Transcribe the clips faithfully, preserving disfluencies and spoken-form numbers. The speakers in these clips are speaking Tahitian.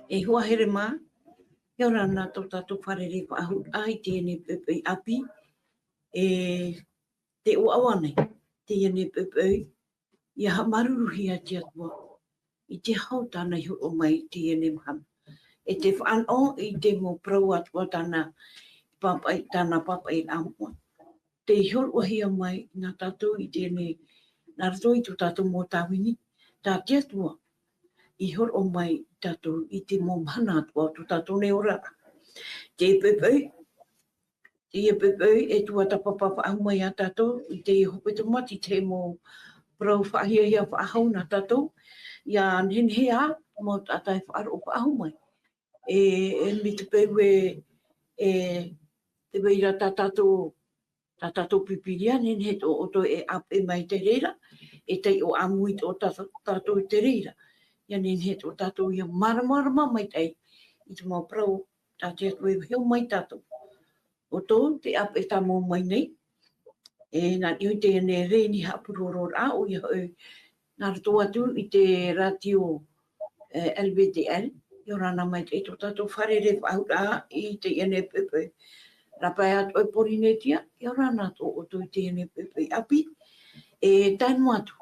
E hoa here mā, ʻia ora na tō tātou fārerei faʻahou i teie nei poʻipoʻi ʻāpī, e te ʻoaʻoa nei, teie nei poʻipoʻi, ʻia haʻamāuruuruhia te Atua, i te hau tāna i hōroʻa mai i teie nei mahana. E te fānaʻo i te mau parau atoʻa tāna, pāpaʻi, tāna pāpaʻi rā moʻa. Tei hōroʻahia mai nā tātou i teie nei, nā roto i tō tātou mau tāvini, tā te Atua, i hōroʻa mai tātou i te mau mahana atoʻa o tō tātou nei oraraʻa. Te poʻipoʻi, teie poʻipoʻi, e tuatāpapa faʻahou mai ia tātou, i te hepetoma, i te mau parau faʻahiahia faʻahou nā tātou, ʻia nehenehe ā, mau taʻata e faʻaroʻo faʻahou mai. E, e mai te peu e, e, te vai ra tā tātou, tā tātou Pīpīria, nehenehe tō ʻoutou e ʻāpeʻe mai te reira, e taiʻo ʻāmui tō tā-, tātou i te reira. ʻIa nehenehe tō tātou ʻia māramarama maitaʻi i te mau parau tā te Atua e hiʻo mai tātou. ʻOutou, te ʻāpeʻe tāmau mai nei, e nā niʻa i teie nei reni haʻapurororaʻa, ʻoia hoʻi, nā roto atu i te rātio, e, L V T L, ʻia ora na maitaʻi tō tātou fārerei faʻahou i teie nei poʻipoʻi. Rāpae atoʻa i Pōrīnetia, ʻia ora na tō ʻoutou i teie nei poʻipoʻi ʻāpī, e tae noa atu.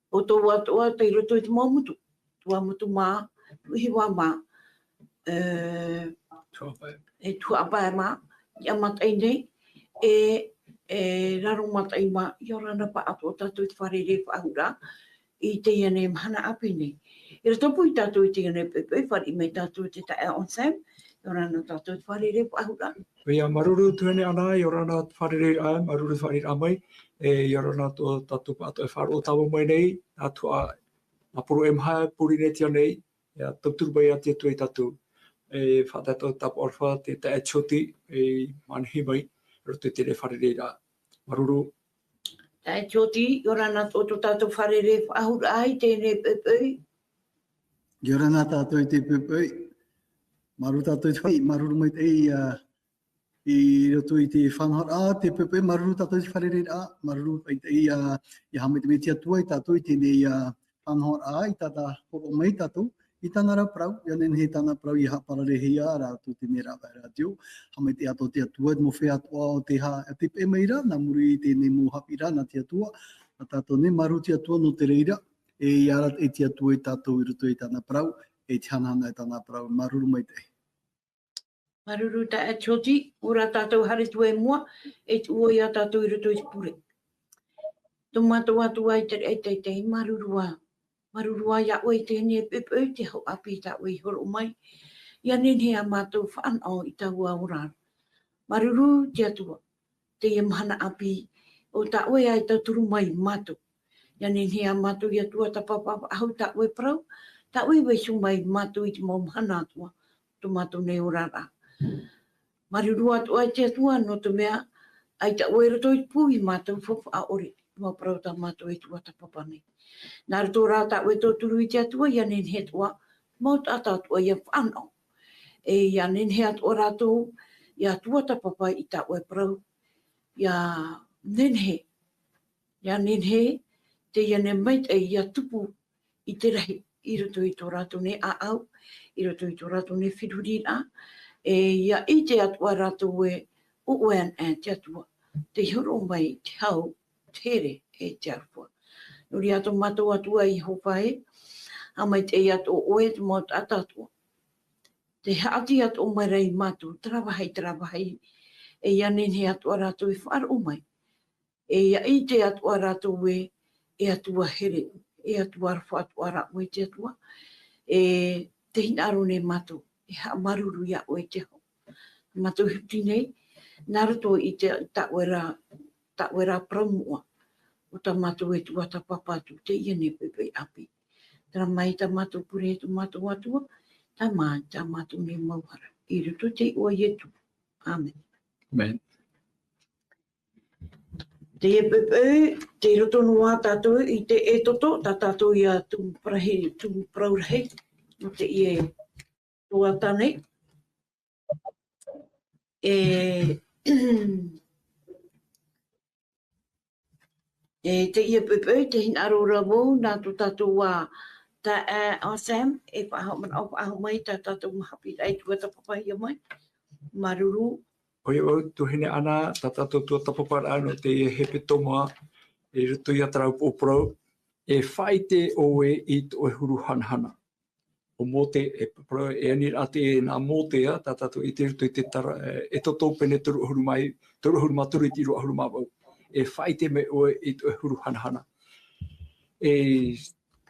ʻOutou atoʻa tei roto i te mau motu, Tuamotu mā, Tuʻuhiva mā, e, Tuhaʻa Pae. E Tuhaʻa Pae mā, Niʻa Mataʻi nei, e, e Raro Mataʻi mā, ʻia ora na pāʻatoʻa tātou i te fārerei faʻahou i teie nei mahana ʻāpī nei. I roto pū ia tātou i teie nei poʻipoʻi, fāriʻi mai tātou i te taeaʻe Onsen, ʻia ora na tātou i te fārerei faʻahou. ʻOia, māuruuru Tuahine Ana, ʻia ora na fārereiraʻa, māuruuru fārereiraʻa mai, e, ʻia ora na tō tātou pāʻatoʻa e faʻaroʻo tāmau mai nei, nā Tuhaʻa, nā Poro e maha, Pōrīnetia nei, ʻia tauturu mai ia te Atua ia tātou. E faʻatae atoʻa tāpaʻo aroha te taeaʻe Tioti, e manihi mai, i roto i teie fārereiraʻa. Māuruuru. Taeaʻe Tioti, ʻia ora na tō, tō tātou fārerei faʻahou i teie nei poʻipoʻi. ʻIa ora na tātou i te poʻipoʻi. Māuruuru tātou i te, māuruuru maitaʻi, ā, i roto i te faʻanahoraʻa, te poʻipoʻi, māuruuru tātou i te fārereiraʻa, māuruuru maitaʻi, ā, ʻia haʻamaitaʻi mai te Atua ia tātou i teie nei, ā, faʻanahoraʻa, i tā tāna hōroʻa mai ia tātou, i tāna ra parau, ʻia nehenehe tāna parau ʻia haʻapararehia, rātou i teie nei rāpae rātio, haʻamaitaʻi atoʻa te Atua, te mau feiā atoʻa o tē ha-, tē peʻe mai ra, nā muri i teie nei mau haʻapiʻiraʻa nā te Atua, nā tātou nei, māuruuru te Atua nō te reira, e ʻia arataʻi te Atua ia tātou i roto i tāna parau, e te hanahana i tāna parau, māuruuru maitaʻi. Māuruuru taeaʻe Tioti, ʻua tātou haere atu i mua, e tuʻu ia tātou i roto i te pure. Tō mātou Atua i te raʻi teitei, māuruuru ā. Māuruuru ā ia ʻoe i teie nei poʻipoʻi, te hau ʻāpī tā ʻoe i hōroʻa mai. ʻIa nehenehe ā mātou faʻanaho i taua oraraʻa. Māuruuru te Atua, teie mahana ʻāpī, ʻo tā ʻoe ā e tauturu mai ia mātou. ʻIa nehenehe ā mātou ʻia tuatāpapa faʻahou i tā ʻoe parau, tā ʻoe e vaiiho mai ia mātou i te mau mahana atoʻa, tō mātou nei oraraʻa. Māuruuru atoʻa i te Atua nō te mea, ʻaita ʻoe i roto i te pū ia mātou faufaʻa ʻore, te mau parau tā mātou e tuatāpapa nei. Nā roto rā tā ʻoe e tauturu i te Atua, ʻia nehenehe atoʻa, mau taʻata atoʻa ʻia faʻanaho. E ʻia nehenehe atoʻa rātou, ʻia tuatāpapa i tā ʻoe parau, ʻia nehenehe, ʻia nehenehe, teie nei maitaʻi ʻia tupu i te rahi, i roto i tō rātou nei ʻāʻau, i roto i tō rātou nei feruriraʻa, e ʻia ʻite atoʻa rātou ē, ʻo ʻoe anaʻe te Atua, tei hōroʻa mai te hau, te here, e te aroha. Nō reira tō mātou Atua Iehova ē, haʻamaitaʻi atoʻa ʻoe i te mau taʻata atoʻa. Tē haʻati atoʻa mai ra ia mātou, terā vāhi, terā vāhi, e ʻia nehenehe atoʻa rātou e faʻaroʻo mai. E ʻia ʻite atoʻa rātou ē, e Atua here, e Atua aroha atoʻa rā ʻoe te Atua, e tē hinaʻaro nei mātou, e haʻamāuruuru ia ʻoe te hau. Mātou i huti nei, nā roto i te, tā ʻoe ra, tā ʻoe ra parau moʻa, ʻo tā mātou e tuatāpapa atu, teie nei poʻipoʻi ʻāpī. Terā mai tā mātou pure, tō mātou Atua, tae mai tā mātou nei mau hara. I roto i te iʻoa o Ietu. ʻĀmene. ʻĀmene. Teie poʻipoʻi, tei roto noa tātou i te Exodo, tā tātou ia tumu parau rahi, tumu parau rahi, nō teie tuhaʻa nei. E, e teie poʻipoʻi, tē hinaʻaro ra vau, nā tō tātou ā Taeaʻe Sam, e faʻahoʻi, manaʻo faʻahoʻi mai tā tātou mau haʻapiʻiraʻa i tuatāpapahia mai. Māuruuru. ʻOia au, tuahine Ana, tā tātou tuatāpaparaʻa nō teie hepetoma, i roto ia terā upoʻo parau, e faʻaʻite ʻoe i tō ʻoe huru hanahana. ʻO Mōte, e parau, e ani ra te nā Mōte ia, tā tātou i ʻite i roto i te tara, e, ʻEtoto pene toru ʻahuru mā, toru ʻahuru mā toru i te ʻīrava ʻahuru mā vaʻu. E faʻaʻite mai ʻoe i tō ʻoe huru hanahana. E,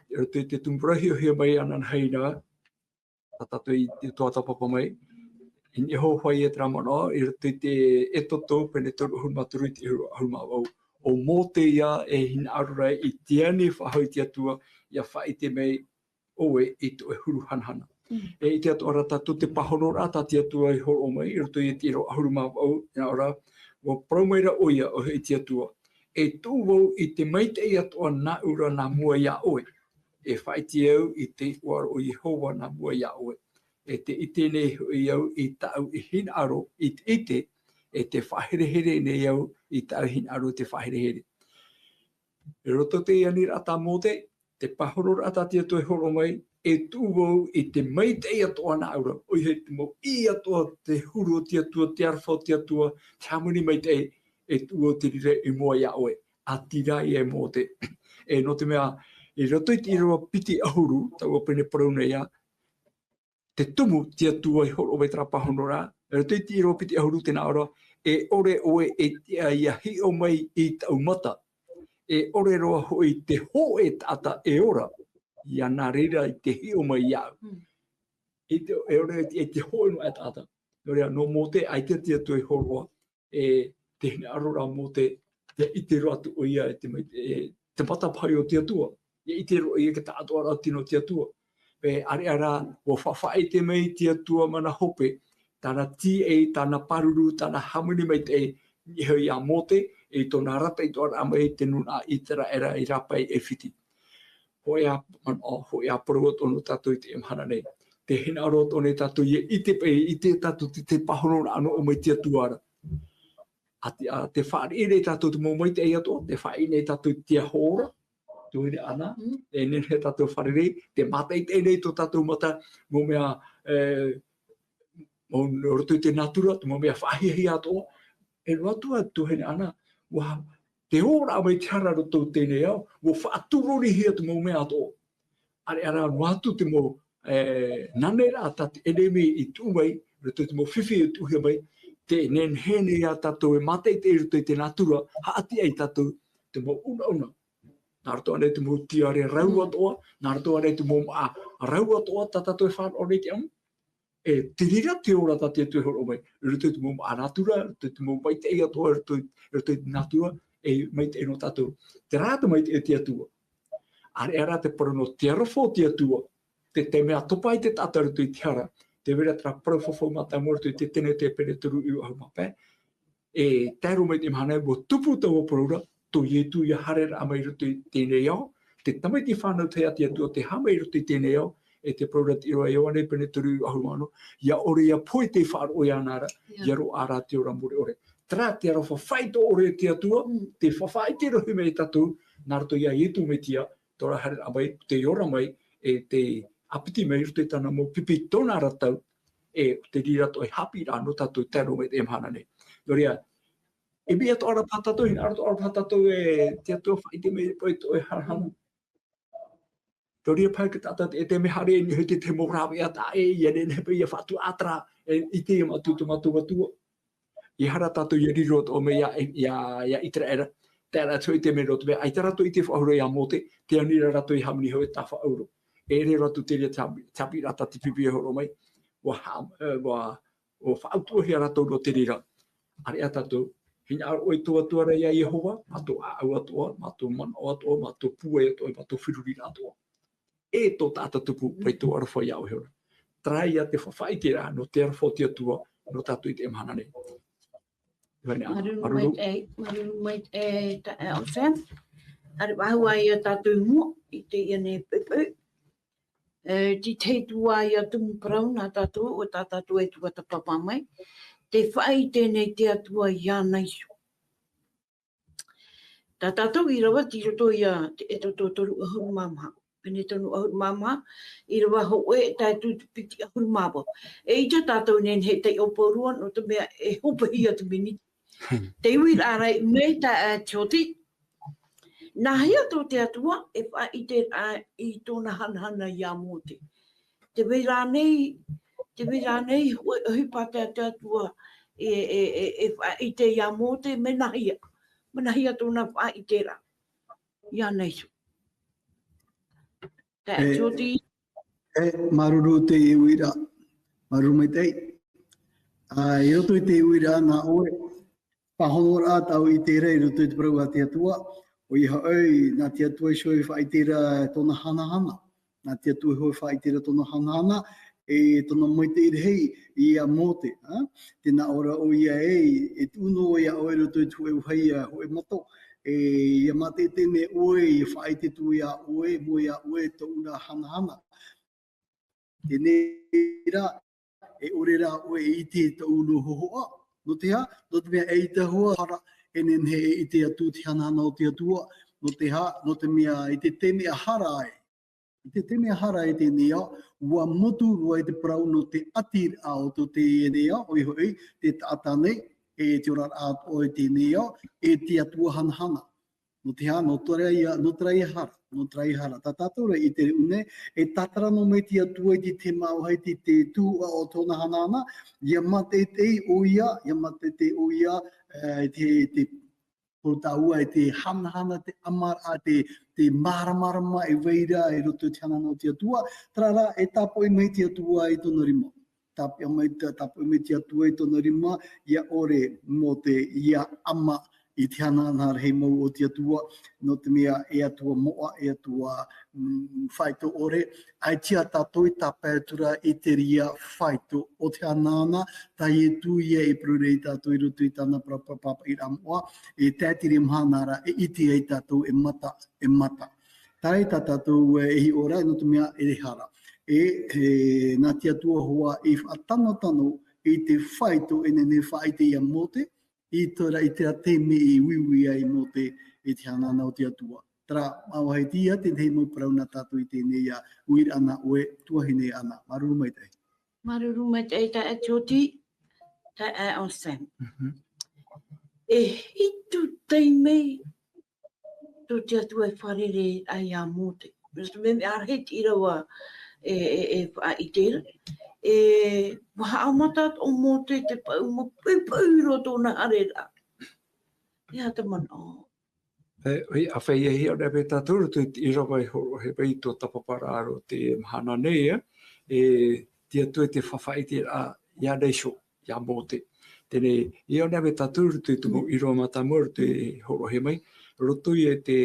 i roto i te tumu parau hiʻohia mai ananahi na, tā tātou i, i tuatāpapa mai, i niʻa hoʻi ia terā manaʻo, i roto i te ʻEtoto pene toru ʻahuru mā toru i te ʻīrava ʻahuru mā vaʻu. ʻO Mōte ia e hinaʻaro ra i te ani faʻahou i te Atua, ʻia faʻaʻite mai ʻoe i tō ʻoe huru hanahana. Mm. E ʻite atoʻa ra tātou te pāhonoraʻa tā te Atua i hōroʻa mai, i roto i te ʻīrava ʻahuru mā vaʻu, nā ʻō ra, ʻua parau mai ra ʻoia, ʻo e te Atua. E tuʻu vau i te maitaʻi atoʻa nāʻu ra nā mua iā ʻoe. E faʻaʻite au i te iʻoa ra ʻo Iehova nā mua iā ʻoe. E tē ʻite nei hoʻi au i tāʻu e hinaʻaro i te ʻite, e tē faʻaherehere nei au i tāʻu hinaʻaro i te faʻaherehere. I roto i te aniraʻa tā Mōte, te pāhonoraʻa tā te Atua i hōroʻa mai, e tuʻu vau i te maitaʻi atoʻa nāʻu ra. ʻOia hoʻi te mau ʻī atoʻa, te huru o te Atua, te aroha o te Atua, te hāmani maitaʻi, e tuʻu vau i te reira i mua iā ʻoe. ʻĀtīrā ia e Mōte. E nō te mea, i roto i te ʻīrava piti ʻahuru, taua pene parau nei ā, te tumu te Atua i hōroʻa mai terā pāhonoraʻa, i roto i te ʻīrava piti ʻahuru tē nā ʻō ra, e ʻore ʻoe e tiʻa ʻia hiʻo mai i tāʻu mata, e ʻore roa hoʻi te hōʻē taʻata e ora, ʻia nā reira i te hiʻo mai iāʻu. Mm. I te, e ʻore i te, i te hōʻē noa taʻata. Nō reira, nō Mōte, ʻaita te Atua i hōroʻa, e te hinaʻaro ra Mōte, ʻia ʻite roa atu ʻoia e te mai, e te matapahari o te Atua. ʻIa ʻite roa ʻoia i te taʻatoʻaraʻa tino o te Atua. E ʻāreʻa rā, ʻua faʻaʻite mai te Atua mana hope, tāna tīaʻi, tāna pāruru, tāna hāmani maitaʻi, i niʻa iho iā Mōte, i tōna arataʻi atoʻa ra mai i te nūnaʻa ʻĪteraʻera i rāpae i ʻAifiti. Hōʻē ā manaʻo, hōʻē ā parau atoʻa nō tātou i teie mahana nei. Tē hinaʻaro atoʻa nei tātou ʻia ʻite paʻi, ʻia ʻite tātou te, te pāhonoraʻa nō ʻō mai te Atua ra. ʻA te, ʻa te fāriʻi nei tātou te mau maitaʻi atoʻa, tē fāriʻi nei tātou te aho ora, tuahine Ana, mm, e nehenehe tātou e fārerei, tē mātaʻitaʻi nei tō tātou mata, mau mea, e, mau, nō roto i te nātura, te mau mea faʻahiahia atoʻa. E roaʻa atu, tuahine Ana, ʻua, tē ora mai te hara i roto i teie nei ao, ʻua faʻatururihia te mau mea atoʻa. ʻĀreʻa rā noa atu te mau, e, naneraʻa tā te ʻenemi i tuʻu mai, i roto i te mau fifi i tuʻuhia mai, tē nehenehe nei ia tātou e mātaʻitaʻi i roto i te nātura, haʻati ai tātou te mau unauna. Nā roto ānei te mau tiare rau atoʻa, nā roto ānei te mau māʻa rau atoʻa tā tātou e faʻaroʻo nei i te ʻamu. E te reira te ora tā te Atua e hōroʻa mai, i roto i te mau māʻa nātura, i roto i te mau maitaʻi atoʻa, i roto i, i roto i te nātura, e maitaʻi nō tātou. Terā te maitaʻi o te Atua. ʻĀreʻa rā te parau nō te aroha o te Atua, te, te mea topa ai te taʻata i roto i te hara, tē vai ra terā parau fafau mātāmua i roto i te Tenete pene toru ʻīrava ʻahuru mā pae, e tae roa mai i teie mahana, ʻua tupu taua parau ra, tō Ietu ʻia haereraʻa mai i roto i teie nei ao, te tamaiti fānau tahi a te Atua, tē haere mai i roto i teie nei ao, e te parau ra i te ʻīrava Ioane pene toru ʻīrava ʻahuru mā ono, ʻia ʻore ʻia pohe tei faʻaroʻo iāna ra, ʻia roaʻa rā te ora mure ʻore. Terā te aroha faʻaitoito ʻore o te Atua, mm, tē faʻaʻite rohi mai ia tātou, nā roto iā Ietu Metia, tōna haereraʻa mai, tei ora mai, e tei ʻāpiti mai i roto i tāna mau pipi i tōna ra tau, e te reira atoʻa e haʻapiʻiraʻa nō tātou e tae roa mai i teie mahana nei. Nō reira, e ʻimi atoʻa ra paha tātou, hinaʻaro atoʻa ra paha tātou e te Atua faʻaʻite mai paʻi i tō ʻoe hanahana. Nō reira paha te taʻata e te mea haere i niʻa i te, te mau rāveʻa taʻa ʻē, ʻia nehenehe paʻi ʻia faʻatuaʻa terā, e, i te ia mātou, tō mātou Atua. ʻIa haere tātou ʻia riro atoʻa mai ia, ia, ia ʻĪteraʻera. Terā atoʻa te mea nō te mea, ʻaita rātou i ʻite faʻahou ra iā Mōte, tē ani ra rātou i hāmani hoʻi tāfaʻauro. E ʻere roa atu te reira te haʻapiʻiraʻa tā te pipi e hōroʻa mai. ʻUa ha-, e, ʻua, ʻua faʻautuʻahia rātou nō te reira. ʻĀreʻa tātou, hinaʻaro ʻoe i tō Atua ra iā Iehova, mā tō ʻāʻau atoʻa, mā tō manaʻo atoʻa, mā tō pūai atoʻa, mā tō feruriraʻa atoʻa. E tō taʻata tupu, paʻi tō aroha iā ʻoe iho ra. Terā ia te faʻaʻiteraʻa nō te aroha o te Atua, nō tātou i teie mahana nei. Ioane, Ana, Māuruuru, māuruuru. Maitaʻi, māuruuru maitaʻi, e, taeaʻe Sam. ʻĀreʻa faʻahou ā ia tātou i mua, i teie nei poʻipoʻi. E, te tahi atu ā ia tumu parau nā tātou, ʻo tā tātou e tuatāpapa mai. Tē faʻaʻite nei te Atua iāna iho. Tā tātou i ravati i roto ia te ʻEtoto toru ʻahuru mā maha. Nei tonu ʻahuru mā maha, ʻīrava hōʻē, tae atu i te piti ʻahuru mā vaʻu. E ʻaita tātou e nehenehe e taiʻo pauroa, nō te mea e hopeʻa te miniti. Te uiraʻa ra, mai tā, ā, Tioti. Nāhea tō te Atua e faʻaʻiteraʻa i tōna hanahana ia Mōte? Tē vai ra nei, tē vai ra nei hōʻē ʻohipa tā te Atua e, e, e, e faʻaʻite ia Mōte, mai nāhea? Mai nāhea tōna faʻaʻiteraʻa iāna iho? Taeaʻe Tioti. E, māuruuru i te uiraʻa. Māuruuru maitaʻi. Ā, i roto i te uiraʻa nā ʻoe, pāhonoraʻa tāʻu i terā i roto i te parau a te Atua, ʻoia hoʻi, nā te Atua iho e faʻaʻiteraʻa tōna hanahana. Nā te Atua iho e faʻaʻiteraʻa tōna hanahana, e tōna maitaʻi rahi ia Mōte, ā? Tē nā ʻō ra ʻoia ē, e tuʻu noa ia ʻoe i roto i te hōʻē vāhi, ā, hōʻē mato, e, ʻia mātaʻitaʻi mai ʻoe, ʻia faʻaʻite atu ia ʻoe, mua ia ʻoe tōʻu ra hanahana. Teie rā, e ʻore rā ʻoe e ʻite i tōʻu ra hōhoʻa. Nō te aha? Nō te mea eʻita hoʻi hara, e nehenehe e ʻite atu te hanahana o te Atua. Nō te aha? Nō te mea i te taime e hara ai. I te taime e hara ai teie nei ao, ʻua motu roa i te parau nō te ʻatiraʻa o tō teie nei ao, ʻoia hoʻi, te taʻata nei, e te oraraʻa atoʻa i teie nei ao, e te Atua hanahana. Nō te aha? Nō terā ia, nō terā ia hara, nō terā ia hara. Tā tātou ra i te reira nei, e tātara noa mai te Atua i te tahi vāhi, te, te tuhaʻa o tōna hanahana, ʻia mātaʻitaʻi ʻoia, ʻia mātaʻitaʻi ʻoia, e, te, te porotau e te hanahana, te ʻamaraʻa, te, te māramarama e vai ra i roto i te hanahana o te Atua, terā rā, e tāpoʻi mai te Atua i tōna rima. Tāpoʻi mai te, tāpoʻi mai te Atua i tōna rima, ʻia ʻore Mōte ʻia ʻama i te hanahana rahi mau o te Atua, nō te mea e Atua moʻa, e Atua, mm, faito ʻore, ʻaita tātou i tāpae atu ra i te reira faito o te hanahana, tā Ietu ia i parau ra ia tātou i roto i tāna parau pāpaʻiraʻa moʻa, e tae te reira mahana ra, e ʻite ai tātou e mata, e mata. Terā tā tātou e hiʻo ra, nō te mea e hara. E, e, nā te Atua hoʻi i faʻatanotano i te faito e nehenehe e faʻaʻite ia Mōte, i terā, i terā taime i uiui ai Mōte i te hanahana o te Atua. Terā, māvahetia te tahi mau parau nā tātou i teie nei uiraʻa nā ʻoe, tuahine Ana. Māuruuru maitaʻi. Māuruuru maitaʻi taeaʻe Tioti, taeaʻe Austin. Mhm. E hitu taime tō te Atua e fārerei ai ia Mōte. Nō te mea, mea rahi te ʻīrava e, e, e faʻaʻite ra. E, ʻua haʻamata atoʻa Mōte i te paʻuma poʻipoʻi i roto i tōna haereraʻa. E aha te manaʻo? E, ʻoia, ʻāfaʻi e hiʻo nei tātou i roto i te ʻīrava i hōroʻahia mai i tō tāpaparaʻa i te mahana nei, ē. E, te Atua i te faʻaʻiteraʻa iāna iho, ia Mōte. Teie nei, hiʻo nei tātou i roto i te mau ʻīrava mātāmua i roto i hōroʻahia mai, roto ia i te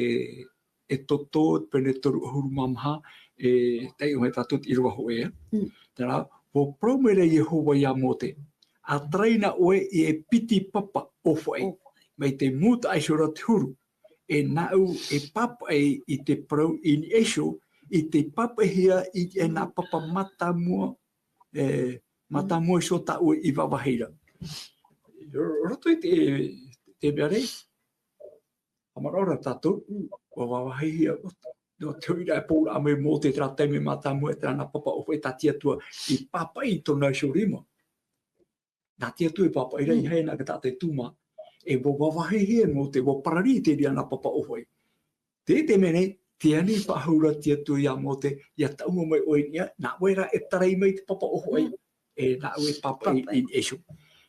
Exodo, pene toru ʻahuru mā maha, e taiʻo mai tātou te ʻīrava hōʻē, ē. Mm. Terā, ʻua parau mai ra Iehova ia Mōte, ʻa tarai na ʻoe i te piti papa ʻōfaʻi, ʻōfaʻi, mai te mūtaʻa iho ra te huru, e nāʻu e pāpaʻi i te parau i niʻa iho, i te pāpaʻihia i te, e nā papa mātāmua, e, mātāmua iho tā ʻoe i vāvāhi ra. Ro-, roto i te, te mea nei, haʻamanaʻo ra tātou, ʻua vāvāhihia, nō te hoʻiraʻa e pōraʻa mai Mōte terā taime mātāmua, terā nā papa ʻōfaʻi tā te Atua i pāpaʻi i tōna iho rima. Nā te Atua e pāpaʻi ra, ʻeiaha e nā te taʻata e tū mā. E ʻua vāvāhihia Mōte, ʻua parari i te reira nā papa ʻōfaʻi. Te, te mea nei, tē ani faʻahou ra te Atua ia Mōte, ʻia taʻu mai ʻoe i niʻa, nā ʻoe rā e tarai mai te papa ʻōfaʻi, e nāʻu e pāpaʻi i niʻa iho.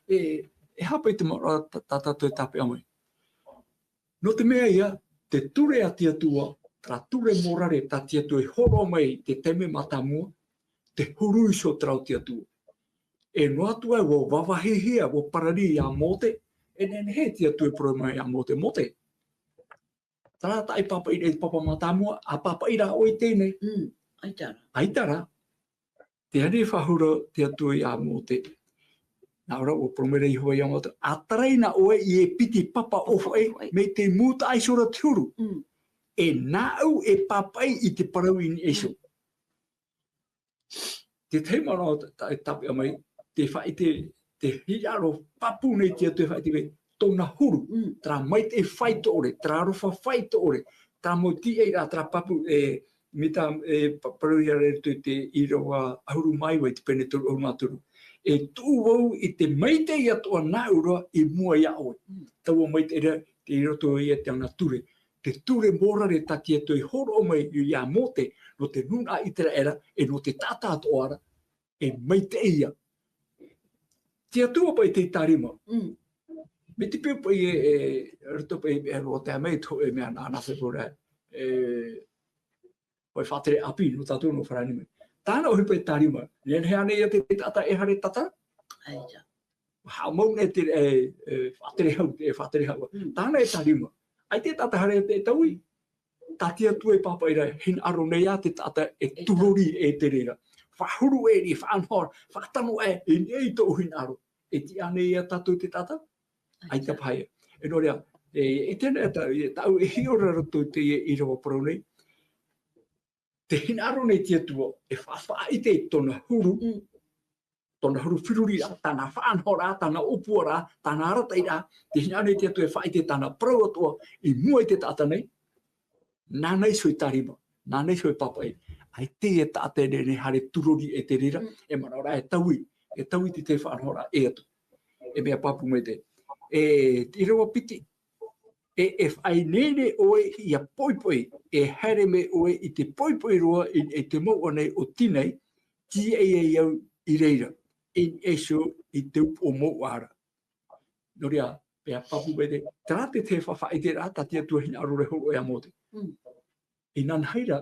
E, e aha paʻi te manaʻo tā, tā tātou e tāpeʻa mai? Nō te mea ïa, te ture a te Atua, terā ture mōrare tā te Atua i hōroʻa mai i te taime mātāmua, te huru iho terā o te Atua. E noa atu ā, ʻua vāvāhihia, ʻua parari ia Mōte, e nehenehe te Atua e parau mai ia Mōte, Mōte, terā tā ʻoe i pāpaʻi i te papa mātāmua, ʻa pāpaʻi rā ʻoe i teie nei. Mm, ʻaita rā. ʻAita rā. Tē ani faʻahou ra te Atua ia Mōte. Nā ʻō ra, ʻua parau mai ra Iehova ia Mōte, ʻa tarai na ʻoe i te piti papa ʻōfaʻi, ʻōfaʻi, mai te mūtaʻa iho ra te huru. Mm. E nāʻu e pāpaʻi i te parau i niʻa iho. Mm. Te tahi manaʻo tā, tā, tāpeʻa mai, te faʻaʻite, te hinaʻaro pāpū nei te Atua e faʻaʻite mai, tōna huru, mm, terā maitaʻi faito ʻore, terā aroha faito ʻore, terā mau tīaʻiraʻa, terā pāpū, e, Mita, e, pa-, parauhia ra i roto i te ʻīrava ʻahuru mā iva i te pene toru ʻahuru mā toru. E tuʻu vau i te maitaʻi atoʻa nāʻu ra i mua iā ʻoe. Mm. Taua maitaʻi ra, tei roto ia i tāna ture. Te ture mōrare tā te Atua i hōroʻa mai iā Mōte, nō te nūnaʻa ʻĪteraʻera, e nō te taʻata atoʻa ra, e maitaʻi ia. Te Atua paʻi tei tārima. Mm. Mai te peu paʻi e, e, roto paʻi e roa tae mai, tō e mea nā, nā whai pō ra, e, ʻoe faʻatere ʻāpī, nō tātou nō farāni mai. Tāna ʻohipa e tārima, nehenehe ānei ia te, te taʻata e haere tata? ʻAita. Haʻamau nei te, e, e, faʻatere hau, e faʻatere hau. Mm. Tāna e tārima. ʻAita e taʻata haere te taui. Tā te Atua e pāpaʻi ra, hinaʻaro nei ā te taʻata e turori e te reira. Faʻahuru e ri, faʻanaho, faʻatano e, e nei tōʻu hinaʻaro. E tiʻa nei iā tātou te taʻata? ʻAita paha ia. E nō reira, e, e tēnā e ta-, e tāʻu e hiʻo ra roto i teie ʻīrava parau nei. Te hinaʻaro nei te Atua, e fa-, faʻaʻite i tōna huru, Mm. tōna huru feruriraʻa, tāna faʻanahoraʻa, tāna ʻōpuaraʻa, tāna arataʻiraʻa, te hinaʻaro nei te Atua e faʻaʻite tāna parau atoʻa, i mua i te taʻata nei, nāna iho e tārima, nāna iho e pāpaʻi. ʻAita e taʻata e nehenehe e haere turori e te reira, Mm. e manaʻo ra e taui, e taui te, te faʻanahoraʻa e atu. E mea pāpū mai te, e, te ʻīrava piti, e, e faʻaineine ʻoe ia poʻipoʻi, e haere mai ʻoe i te poʻipoʻi roa i, i te mouʻa nei o Tinai, tīaʻi ai au i reira, i niʻa iho i te upoʻo mouʻa ra. Nō reira, pea pāpū mai te, terā te, te fa-, faʻaʻiteraʻa tā te Atua hinaʻaro ra e hōroʻa iā Mōte. Mm. Inanahi ra,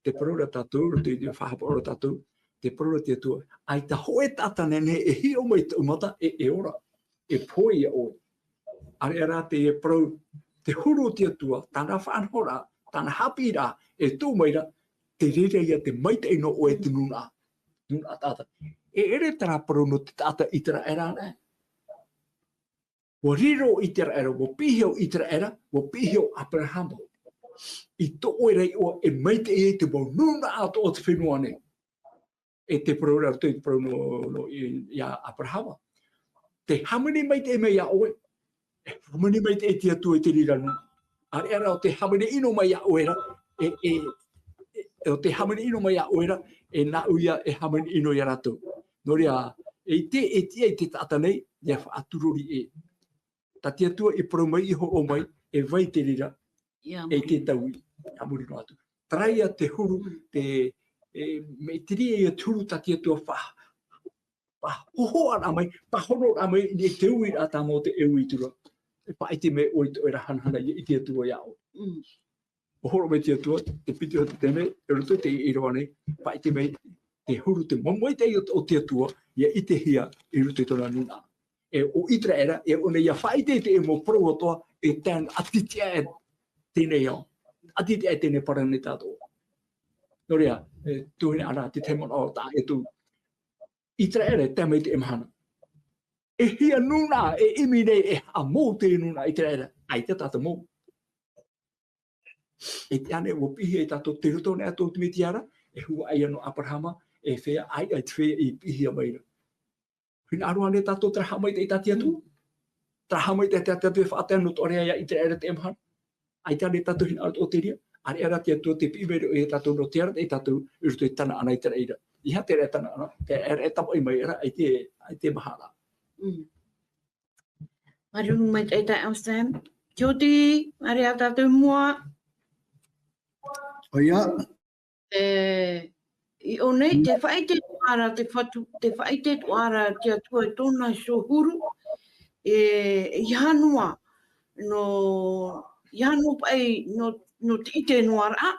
te parau ra tātou, roto i te faʻahapaʻo ra tātou, te parau ra te Atua, ʻaita hōʻē taʻata nehenehe e hiʻo mai i tōʻu mata, e, e ora, e pohe iā ʻoe. ʻAreʻa rā te parau, te huru o te Atua, tāna faʻanahoraʻa, tāna haʻapiʻiraʻa, e tuʻu mai ra, te reira ia te maitaʻi nō ʻoe te nūnaʻa, nūnaʻa taʻata. E ʻere terā parau nō te taʻata ʻĪteraʻera anaʻe. ʻUa riro ʻĪteraʻera, ʻua piʻihia ʻo ʻĪteraʻera, ʻua piʻihia ʻo ʻĀperahama. I tō ʻoe ra iʻoa e maitaʻi ai te mau nūnaʻa atoʻa o te fenua nei. E te parau ra, te parau nō, nō i-, iā ʻĀperahama. Tē hāmani maitaʻi mai iā ʻoe, e hāmani maitaʻi te Atua i te reira nūnaʻa. ʻAreʻa rā ʻo tē hāmani ʻino mai iā ʻoe ra, e, e, e, ʻo tē hāmani ʻino mai iā ʻoe ra, e nāʻu ia e hāmani ʻino iā rātou. Nō reira, e ʻite, e tiʻa i te taʻata nei, ʻia faʻaturori ē. Tā te Atua i parau mai, i hōroʻa mai, e vai te reira, Ia e muri. Te taui, ia muri noa atu. Terā ia te huru, Mm. te, e, mea ʻite ia te huru tā te Atua fa-, faʻahohoʻaraʻa mai, faʻahonoraʻa mai, i te uiraʻa tā Mōte e ui atu ra. E faʻaʻite mai ʻoe i tō ʻoe ra hanahana, ia ʻite atu iā ʻoe. Mm. ʻUa hōroʻa mai te Atua, te piti o te taime, i roto i te ʻīrava nei, faʻaʻite mai te huru, te mau maitaʻi o, o te Atua, ʻia ʻitehia i roto i tōna nūnaʻa. E ʻo ʻĪteraʻera, e ʻōna ʻia faʻaʻite i te mau parau atoʻa, e tae ʻati tiʻa e teie nei ao. ʻAti tiʻa e teie nei parau nei tātou. Nō reira, e, tuahine Ana, te tahi manaʻo tā ʻoutou. ʻĪteraʻera, e tae mai i teie mahana. E hia nūnaʻa, e ʻimi nei, e haʻamou te nūnaʻa ʻĪteraʻera. ʻAita tātou mau. E tiʻa ānei, ʻua piʻihia e tātou, tei roto nei atoʻa o te Mesia ra, e huaʻai ʻo ʻĀperahama, e feiā, ʻaita, ʻaita te feiā i piʻihia mai ra. Hinaʻaro ānei tātou terā haʻamaitaʻi tā te Atua? Mm. Terā haʻamaitaʻi tā te Atua e faʻatae nō tō ʻoe ra iā ʻĪteraʻera i teie mahana? ʻAita ānei tātou hinaʻaro atoʻa i te reira? ʻAreʻa rā te Atua tē piʻi mai ra ʻoia iā tātou nō te arataʻi ia tātou i roto i tāna ʻana i te reira. ʻEiaha te reira tāna ʻana, te reira e tapaʻi mai ra, ʻaita, ʻaita e maha ra. Mm. Māuruuru maitaʻi taeaʻe Sam. Tioti, haere ā tātou i mua. ʻOia. E, i ʻō nei, tē faʻaʻite atoʻa ra te Fatu, tē faʻaʻite atoʻa ra te Atua i tōna iho huru, e, ʻeiaha noa, nō, ʻeiaha noa paʻi, nō, nō te ʻite noa ra,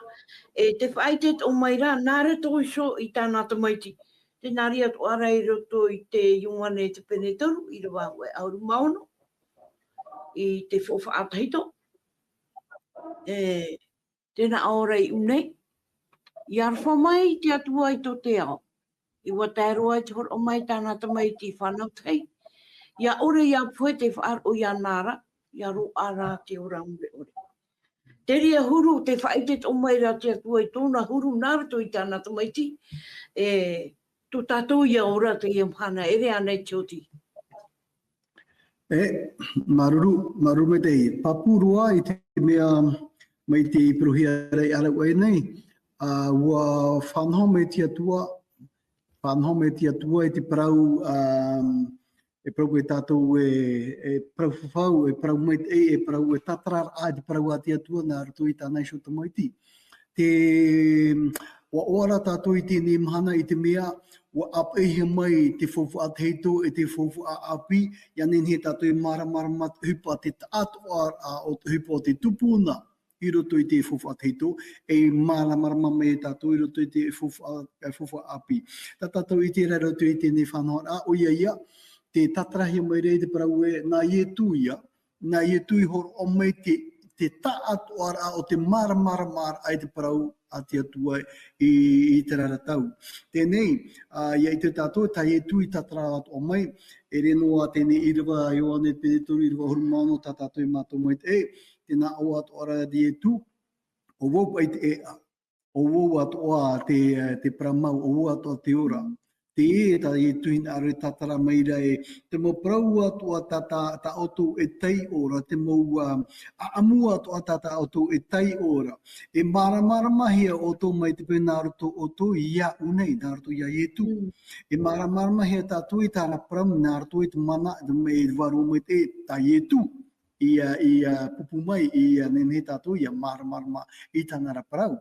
e, tē faʻaʻite atoʻa mai ra, nā roto iho i tāna tamaiti. Tē nā reira atoʻa ra i roto i te Ioane te pene toru, ʻīrava hōʻē ʻahuru mā ono, i te faufaʻa tahito. E, tē nā ʻō ra i ʻō nei, ʻia aroha mai te Atua i tō te ao. ʻUa tae roa i te hōroʻa mai tāna tamaiti fānau tahi. ʻIa ʻore ʻia pohe te faʻaroʻo iāna ra, ʻia roaʻa rā te ora mure ʻore. Te reira huru, tē faʻaʻite atoʻa mai ra te Atua i tōna huru nā roto i tāna tamaiti, e, tō tātou ia ora i teie mahana, ʻere ānei Tioti? E, māuruuru, māuruuru maitaʻi. Pāpū roa i te mea mai tei parauhia ra i ʻāraʻuaʻe nei, ā, ua faʻanaho mai te Atua, faʻanaho mai te Atua i te parau, ā, e parau e tātou e, e parau fafau, e parau maitaʻi, e parau e tātararaʻa i te parau a te Atua nā roto i tāna iho tamaiti. Te, ua ʻoaʻoa rā tātou i teie mahana i te mea, ua ʻāpeʻehia mai te faufaʻa tahito e te faufaʻa ʻāpī, ʻia nehenehe tātou e māramarama te ʻohipa, te taʻatoʻaraʻa o te ʻohipa o te tupuna i roto i te faufaʻa tahito, e māramarama mai tātou i roto i te faufaʻa, e faufaʻa ʻāpī. Tā tātou i ʻite ra i roto i teie faʻanahoraʻa, ʻoia ia, tē tātarahia mai ra i te parau ē, nā Ietu ia, nā Ietu i hōroʻa mai te, te taʻatoʻaraʻa o te māramaramaraʻa i te parau a te Atua i, i terā ra tau. Teie nei, ā, ʻia ʻite tātou, tā Ietu i tātara atoʻa mai, e riro noa teie ʻīrava a Ioane pene toru, ʻīrava ʻahuru mā ono, tā tātou e mātau maitaʻi, tē nā ʻō atoʻa ra Ietu, ʻo vau paʻi te ʻēʻa, ʻo vau atoʻa te, te parau mau, ʻo vau atoʻa te ora. Teie tā Ietu hinaʻaro e tātara mai ra ē, te mau parau atoʻa tā, tā, tā ʻoutou e taiʻo ra, te mau, ā, ʻāʻamu atoʻa tā, tā ʻoutou e taiʻo ra. E māramaramahia ʻoutou mai te peu nā roto ʻoutou iāʻu nei, nā roto iā Ietu. Mm. E māramaramahia tātou i tāna parau, nā roto i te mana, te mea e vārua mai te, tā Ietu. ʻIa, ʻia pupu mai, ʻia nehenehe tātou ʻia māramarama i tāna ra parau.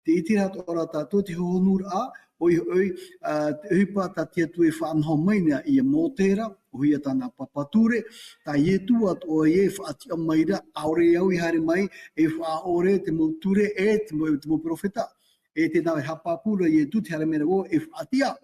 Tē ʻite atoʻa ra tātou te hohonuraʻa, ʻoia hoʻi, ā, te ʻohipa tā te Atua e faʻanaho mai nei iā Mōte ra, ʻoia tāna papa ture, tā Ietu atoʻa ē e faʻatiʻa mai ra, ʻaore au i haere mai, e faʻaʻore te mau ture, e te mau, te mau perofeta. E tē nā ʻō e haʻapāpū ra Ietu, tē haere mai ra vau e faʻatiʻa.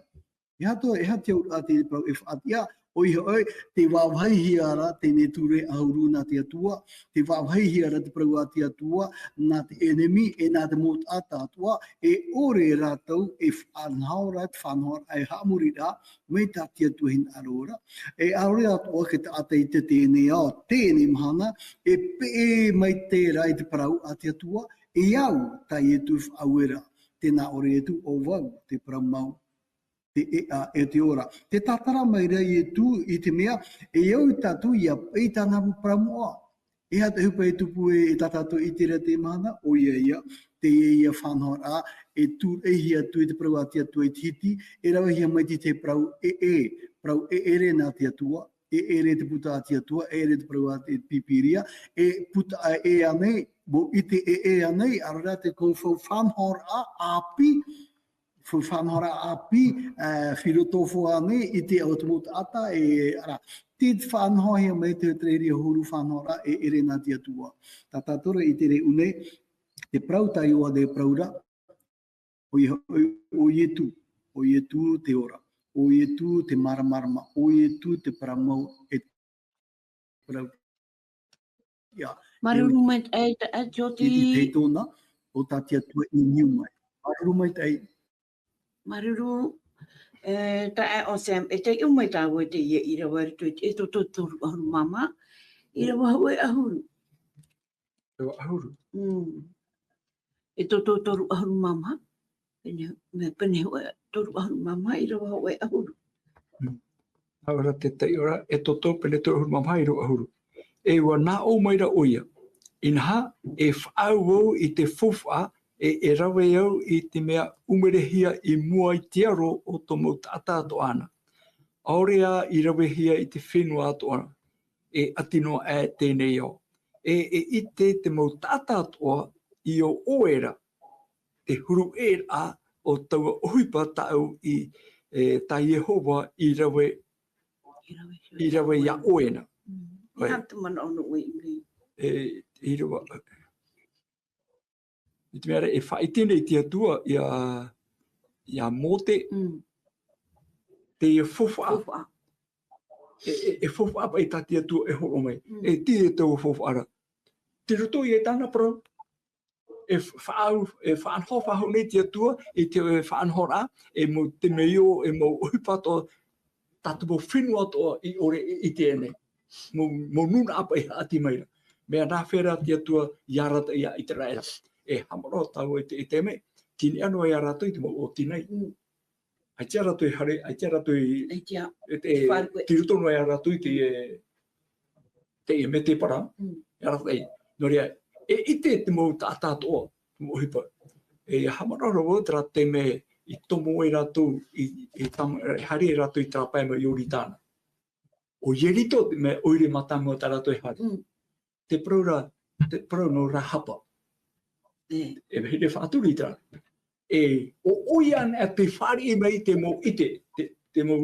E aha tō, e aha te auraʻa te parau e faʻatiʻa, ʻoia hoʻi, tē vāvāhihia ra teie ture ʻahuru nā te Atua, tē vāvāhihia ra te parau a te Atua, nā te ʻenemi, e nā te mau taʻata atoʻa, e ʻore rātou e faʻanaho ra, te faʻanahoraʻa e haʻamori ra, mai tā te Atua hinaʻaro ra. E ʻaore atoʻa te taʻata i te teie ao, teie mahana, e peʻe mai terā i te parau a te Atua, e au, tā Ietu i faʻaue ra, tē nā ʻō ra Ietu, ʻo vau, te parau mau, te ʻēʻa e te ora. Tē tātara mai ra Ietu i te mea, e au tātou ʻia paʻi i tāna parau moʻa. E aha te ʻohipa e tupu e, e tā tātou i terā teie mahana, ʻoia ia, teie ia faʻanahoraʻa, e tūraʻihia atu i te parau a te Atua i te hiti, e ravehia mai te, te parau ʻē, parau ʻē ʻere nā te Atua, ʻē ʻere te puta a te Atua, ʻē ʻere te parau a te Pīpīria, e puta ʻē ānei, mau ʻite ʻē ānei, ʻaore rā te kau faʻanahoraʻa ʻāpī, faʻanahoraʻa ʻāpī, ā, filotofo ānei, i te ao te mau taʻata, e, ʻara, tē faʻanahohia mai te, te reira ʻahuru faʻanahoraʻa ʻē ʻere nā te Atua. Tā tātou ra i te reira nei, te parau tā Ioane e parau ra, ʻo Ie-, ʻo, ʻo Ietu, ʻo Ietu te ora, ʻo Ietu te māramarama, ʻo Ietu te parau mau e parau. Ia, Māuruuru e, maitaʻi, e, e, Jyoti. I, i te tōna, ʻo tā te Atua i niu mai. Māuruuru maitaʻi. Māuruuru, e, taeaʻe Sam, e taiʻo mai tāua i teie ʻīrava i roto i te, Exodo toru ʻahuru mā maha, ʻīrava hōʻē ʻahuru. ʻĪrava ʻahuru. Mm. Exodo toru ʻahuru mā maha. Pene, mea pene hōʻē, toru ʻahuru mā maha, ʻīrava hōʻē ʻahuru. Mm. ʻAore rā te taiʻo ra, Exodo pene toru ʻahuru mā maha, ʻīrava ʻahuru. E ʻua nā ʻō mai ra ʻoia. Inaha, e faʻaau au i te faufaʻa, e, e rave au i te mea ʻumerehia i mua i te aro o tō mau taʻata atoʻa na. ʻAore ā i ravehia i te fenua atoʻa na. E ʻati noa aʻe teie ao. E, e ʻite te mau taʻata atoʻa i ʻō ʻoe ra, te huru ʻē ra o taua ʻohipa tāʻu i, e, tā Iehova i rave, i rave iā ʻoe na. Mm. ʻOe. Nā te manaʻo nō ʻoe i muri. E, ʻīrava. I te mea ra, e faʻaʻite nei te Atua iā, iā Mōte, mm, teie faufaʻa. Faufaʻa. E, e, e faufaʻa paʻi tā te Atua e hōroʻa mai. Mm. E tīaʻi taua faufaʻa ra. Tei roto ia i tāna parau. E faʻaau, e faʻanaho faʻahou nei te Atua i te faʻanahoraʻa, e mau temeio, e mau ʻohipa atoʻa, tā te mau fenua atoʻa i ʻore i, i teie nei. Mau, mau nūnaʻa paʻi e haʻati mai ra. Mea nāfea rā te Atua i arataʻi iā ʻĪteraʻera. E haʻamanaʻo tāua i te, i te mea, tini ʻano iā rātou i te mau ʻōtinai. Mm. ʻAita rātou i haere, ʻaita rātou i, ʻaita, e te, te faʻaruʻe. Tei roto noa iā rātou i te, e, te, e mētēpara, mm, e arataʻi. Nō reira, e ʻite te mau taʻata atoʻa, te mau ʻohipa. E haʻamanaʻo ra vau terā taime i tomo ai rātou, i, i tam-, i haere ai rātou i terā pae mai Ioritana. ʻO Ieriko te mea ʻoire mātāmua tā rātou e haere. Mm. Te parau ra, te parau nō Rahaba. E. E vahine faʻaturi terā. E, ʻo, ʻoia anaʻe tē fāriʻi mai te mau ʻite, te, te mau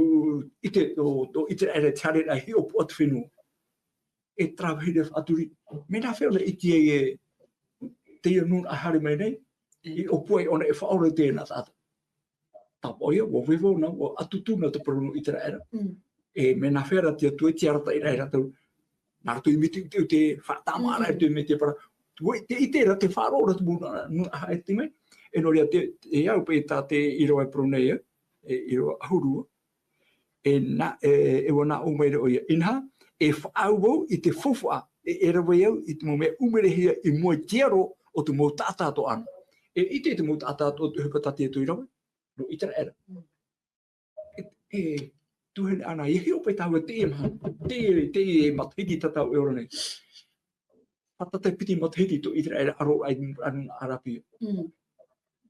ʻite o, o ʻĪteraʻera i te haereraʻa i hiʻopoʻa te fenua. E terā vahine faʻaturi, mea nāfea ʻōna i ʻite ai e, teie nūnaʻa e haere mai nei, e ʻōpua ai ʻōna e faʻaora i teie nā taʻata. Tāpaʻo ïa, ʻua vaiiho nā, ʻua ʻatutu nā te parau nō ʻĪteraʻera. Mm. E, mea nāfea rā te Atua i te arataʻi ra e rātou. Nā rātou i mea te, te, te faʻatāmāʻaraʻa, mm, te mea te parau. Te, te ʻite ra, te faʻaroʻo ra te mau nūnaʻa, nūnaʻa e haere mai. E nō reira te, te au paʻi tā te ʻīrava e parau nei, e, e ʻīrava ʻahuru. E nā, e, e ʻua nā ʻō mai ra ʻoia. Inaha, e faʻaau vau i te faufaʻa, e, e rave au i te mau mea ʻumerehia i mua i te aro o te mau taʻata atoʻa na. E ʻite te mau taʻata atoʻa te ʻohipa tā te Atua i rave, nō ʻĪteraʻera. Mm. E, e, tuahine Ana, e hiʻo paʻi tāua teie mahana, teie, teie matahiti tā tāua e ora nei. Fātata e piti matahiti tō ʻĪteraʻera e aro ai, aro Ārāpia. Mm.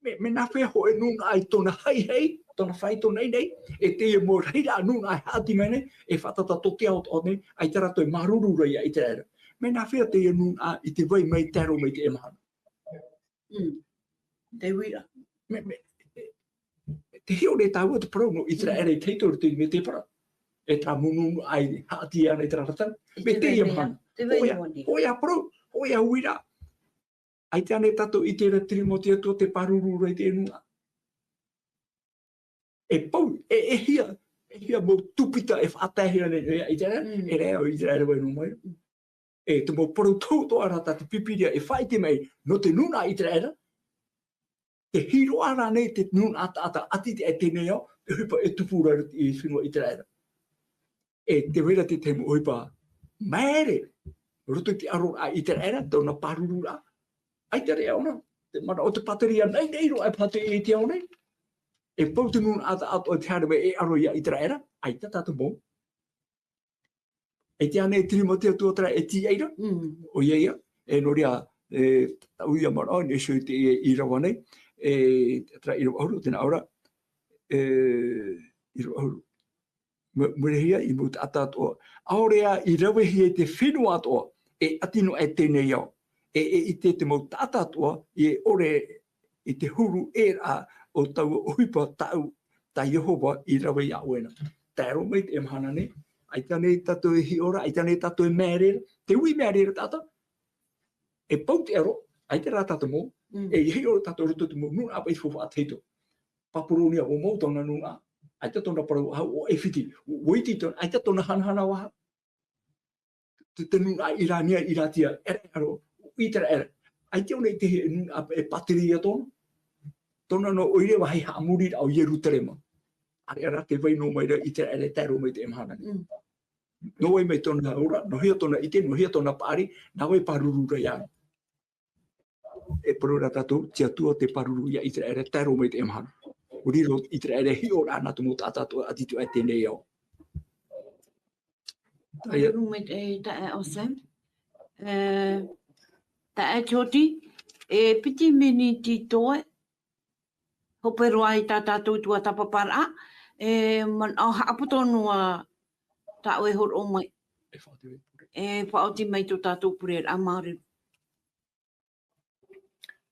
Mea, mea nāfea hōʻē nūnaʻa i tōna haihai, tōna faito nainai, e teie mau rahiraʻa nūnaʻa e haʻati mai nei, e fātata tō te ao atoʻa nei, ʻaita rātou e māuruuru ra ia ʻĪteraʻera. Mea nāfea teie nūnaʻa i te vai mai, tae roa mai i teie mahana. Mm. Te uira. Mea, mea, e, e, tē hiʻo nei tāua te parau nō ʻĪteraʻera i te hītori, te mea te parau. E terā mau nūnaʻa i haʻati ana i terā ra tau. Mai teie mahana. Te vai ʻoia, ʻoia parau, ʻoia uira. ʻAita ānei tātou i ʻite ra te rima o te Atua tē pāruru ra i te nūnaʻa. E pau, e, e hia, e hia mau tūpita e faʻataehia nei, e, ʻĪteraʻera, mm, e rā ʻo ʻĪteraʻera vai noa mai. Mm. E te mau parau tohu atoʻa rā tā te Pīpīria e faʻaʻite mai, nō te nūnaʻa ʻĪteraʻera, tē hiroʻa ra nei te nūnaʻa taʻata ʻati i teie nei ao, te ʻohipa e tupu ra i te fenua ʻĪteraʻera. E tē vai ra te tahi mau ʻohipa maere, roto i te aro a ʻĪteraʻera, tōna pāruruʻraʻa. ʻAita rā ʻōna, te manaʻo o te pātireia nainai roa e pātireia i te ao nei. E pau te nūnaʻa taʻata atoʻa tē haere mai e aro ia ʻĪteraʻera, ʻaita tātou mau. ʻAita ānei te rima o te Atua terā e tīaʻi ra. Mm. ʻOia ïa, e nō reira, e, tāʻu ia manaʻo, nā ʻō i te, e, ʻīrava nei, e, terā ʻīrava ʻahuru, tē nā ʻō ra, e, ʻīrava ʻahuru. Mu-, murehia i mau taʻata atoʻa. ʻAore ā i ravehia i te fenua atoʻa, e ʻati noa aʻe teie nei ao. E, e ʻite te mau taʻata atoʻa, e ʻore i te huru ʻē ra o taua ʻohipa tāʻu, tā Iehova i rave iā ʻoe na. Tae roa mai i teie mahana nei, ʻaita ānei tātou e hiʻo ra, ʻaita ānei tātou e maere ra, te ui maere ra taʻata, e pau te aro, ʻaita rā tātou mau, mm, e hiʻo ra tātou roto i te mau nūnaʻa paʻi faufaʻa tahito. Papuronia, ʻua mau tōna nūnaʻa, ʻaita tōna parau vāhau, ʻo ʻAifiti, ʻua iti tōna, ʻaita tōna hanahana vāhau. Te, te nūnaʻa Irania, Iratia, e rā ʻo ʻĪteraʻera. ʻAita ʻōna i te nūnaʻa e pātireia tōna. Tōna noa ʻoire vāhi haʻamoriraʻa o Ierutarema. ʻĀreʻa rā tē vai noa mai ra ʻĪteraʻera e tae roa mai i teie mahana nei. Mm. Nō vai mai tōna ora, nō hea tōna ʻite, nō hea tōna paʻari, nā vai pāruru ra iāna. E parau ra tātou, te Atua tē pāruru ia ʻĪteraʻera, tae roa mai i teie mahana. ʻUa riro ʻĪteraʻera e hiʻo ra nā te mau taʻata atoʻa ʻati i teie nei ao. Pāruru mai te, e, taeaʻe Sam. E, taeaʻe Jody, e piti miniti toe, hope roa i tā tātou tuatāpaparaʻa, e, manaʻo haʻapoto noa tāʻu e hōroʻa mai. E faʻaoti mai pure. E faʻaoti mai tō tātou pureraʻa, māuruuru.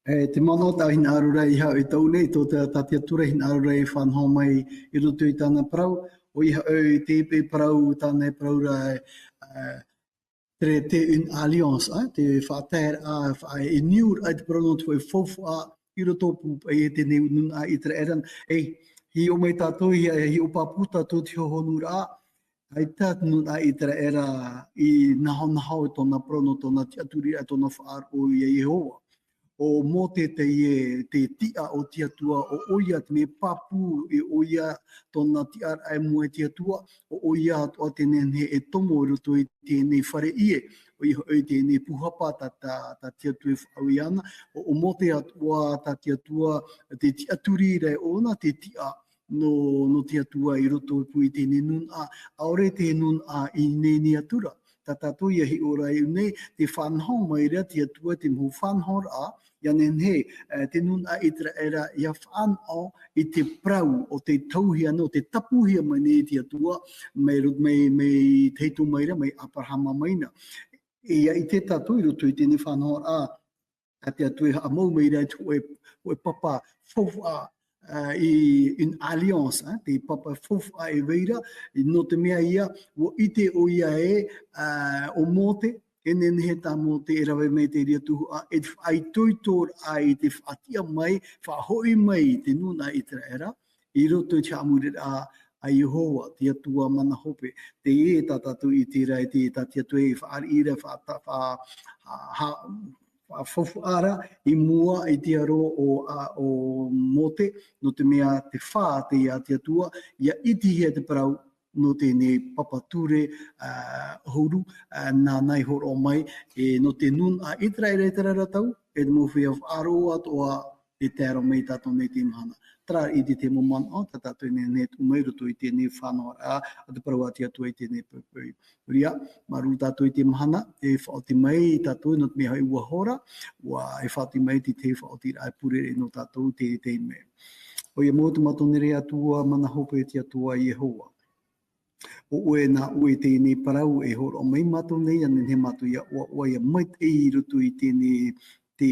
E, te manaʻo tā hinaʻaro ra i haʻu i tau nei, tō tā, tā te Atua ra hinaʻaro ra e fānaʻo mai i roto i tāna parau, ʻoia hoʻi te, te parau, tāna e parau ra, e, e, traité, une alliance, e, te faʻataeraʻa, fa-, e niu ra, e te parau nō te faufaʻa, i roto pū, e teie nūnaʻa ʻĪteraʻera, e, hiʻo mai tātou, e, hiʻo pāpū tātou te hohonu ra, ʻAita te nūnaʻa ʻĪteraʻera i nahonaho i tōna parau nō tōna tiʻaturi, e tōna faʻaroʻo ia Iehova. ʻO Mōte teie, te tiʻa o te Atua, ʻo ʻoia te mea pāpū, e ʻoia tōna tiʻaraʻa i mua i te Atua, ʻo ʻoia atoʻa te nehenehe e tomo i roto i teie fare ʻie, ʻoia hoʻi teie pūhapa tā, tā, tā te Atua e faʻaue ana, ʻo, ʻo Mōte atoʻa tā te Atua, te tiʻaturi ra ʻōna, te tiʻa, nō, nō te Atua i roto pū i teie nūnaʻa, ʻaore te nūnaʻa i ineine atu ra, Tā tātou ia hiʻo ra i ʻō nei, tē faʻanaho mai ra te Atua te mau faʻanahoraʻa, ʻia nehenehe, e, te nūnaʻa ʻĪteraʻera ʻia faʻanaho i te parau o tē tauhia na, o tē tapuhia mai nei te Atua, mai ro-, mai, mai te hito mai ra, mai Aperahama mai na. E ʻia ʻite tātou i roto i teie faʻanahoraʻa, tā te Atua e haʻamau mai ra i te hōʻē, hōʻē papa faufaʻa, a, i, une alliance, a, te papa faufaʻa e vai ra, nō te mea ïa, ʻua ʻite ʻoia ē, a, ʻo Mōte, e nehenehe tā Mōte e rave mai i te reira tuhaʻa, e te faʻaitoitoraʻa i te faʻatiʻa mai, faʻahoʻi mai i te nūnaʻa ʻĪteraʻera, i roto i te haʻamoriraʻa a Iehova, te Atua mana hope. Teie tā tātou i ʻite ra, i te, tā te Atua e fāriʻi ra, faʻata-, fa-, ha-, ha-, faʻafaufaʻa ra i mua i te aro o, a, o Mōte, nō te mea tē fā teie a te Atua, ʻia ʻitehia te parau nō teie papa ture, a, ʻahuru, a, nāna i hōroʻa mai, e, nō te nūnaʻa ʻĪteraʻera i terā ra tau, e te mau feiā faʻaroʻo atoʻa e tae roa mai ia tātou nei i teie mahana. Terā i te, te mau manaʻo, tā tātou e nehenehe e tuʻu mai i roto i teie faʻanahoraʻa, a te parau a te Atua i teie poʻipoʻi. Nō reira, māuruuru tātou i teie mahana, e faʻaoti mai ia tātou nō te mea hoʻi ʻua hora, ʻua, e faʻaoti mai te, te faʻaotiraʻa e pure nō tātou i teie, teie mea. ʻOia mau tō mātou nei Atua mana hope, te Atua Iehova. ʻO ʻoe nā ʻoe teie parau e hōroʻa mai ia mātou nei, ʻia nehenehe mātou ʻia ʻoaʻoa, ʻia maitaʻi i roto i teie, te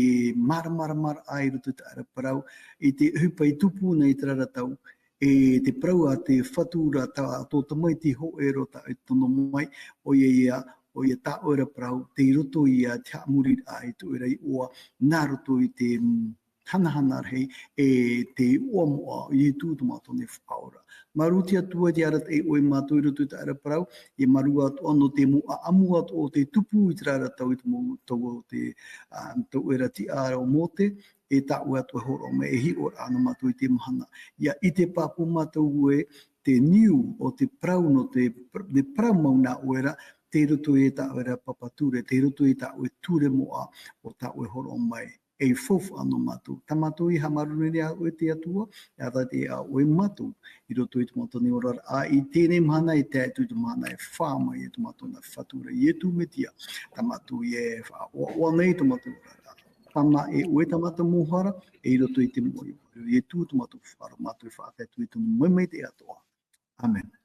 māramarama i roto i te taʻata parau, i te ʻohipa i tupu nei i terā ra tau, e te parau a te Fatu ra tā, tō tamaiti hōʻē roa tā ʻoe i tono mai, ʻoia ïa, ʻoia tā ʻoe ra parau, tei roto ïa te haʻamoriraʻa i tō ʻoe ra iʻoa, nā roto i te, mm, hanahana rahi, e te iʻoa moʻa o Ietu tō mātou nei Faʻaora. Māuruuru te Atua, tē arataʻi ʻoe ia mātou i roto i te taʻata parau, ʻia māuruuru atoʻa nō te mau ʻaʻamu atoʻa o tē tupu i terā ra tau i te mau tau o te, a, tō ʻoe ra tiʻaraʻa o Mōte, e tā ʻoe atoʻa e hōroʻa mai, e hiʻoraʻa nō mātou i teie mahana. ʻIa ʻite pāpū mātou ē, te niu o te parau nō te, te parau mau nā ʻoe ra, tei roto i tā ʻoe ra papa ture, tei roto i tā ʻoe ture moʻa o tā ʻoe hōroʻa mai. E faufaʻa nō mātou. Tā mātou e haʻamāuruuru nei iā ʻoe te Atua, e arataʻi ʻoe ia mātou, i roto i tō mātou nei oraraʻa, i teie mahana, e tae atu i te mahana e fā mai, e tō mātou nā Fatu ra Ietu Metia. Tā mātou e faʻaʻoaʻoa nei tō mātou oraraʻa. Tāna e ʻoe tā mātou mau hara, e i roto i te moʻe o Ietu tō mātou Faʻaora, mātou e faʻatae atu i tōna mau maitaʻi atoʻa. ʻĀmene.